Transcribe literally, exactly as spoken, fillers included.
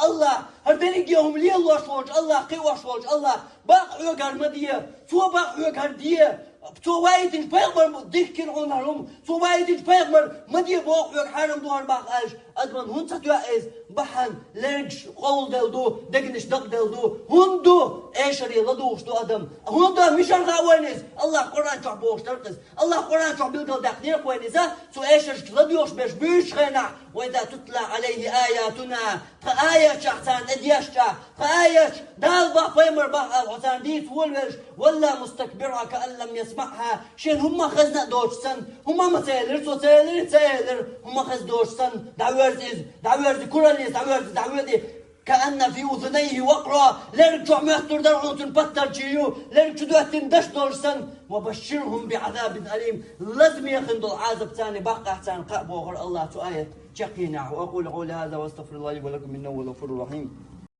АллахӀ, хӀара дерриге хӀума лелош волчу АллахӀ, кхиош волчу АллахӀ, бакъ хьоьга хӀара ма де, цо бакъ хьоьга хӀара де. Цо ваийтинчу пайхамар дихкина хьуна хӀара хӀума, цо ваийтинчу пайхамар ма де боху хьоьга, хьарам ду хӀара бакъ аьлча, адаман хӀунда ца тоьа иза? Бахьана лергаш къовладелла ду, дегнаш дакъаделла ду. ХӀунда ду? Эшаре ладугӀуш ду адам. ХӀунда? Мичара хаьа вайна иза? АллахӀ Къуръан чохь бохуш дара иза. АллахӀ Къуръан чохь билгалдаьккхинера вайна иза, цу эшаршка ладоьгӀуш берш буьйцуш хенахь, وإذا تتلى عليه آياتنا, тхан аяташ царна тӀедешча, тхан аяташ, Дала боху, пайхамар боху аьлла, хьо царна дийца волавелча, ولى مستكبرا كأن لم يسمعها, шена хӀумма а хезна а доцуш санна, хӀумма а ма ца элира цо, ца элира, ца элира, хӀумма а хезна доцуш санна, дӀаверза иза, дӀаверза, кураллица дӀаверза, дӀавоьду. كأن في أذنيه وقرا, лерга чохь моьттур дара хьуна цуьнан паттарчий ю, лерга чу доьттина даш долуш санна, وبشرهم بعذاب أليم, лазаме хин долу Ӏазап царна баккхахь царна кхаъ бохура АллахӀа цу аят чекхъенехь. وأقول قولي هذا وأستغفر الله لي ولكم إنه هو الغفور الرحيم.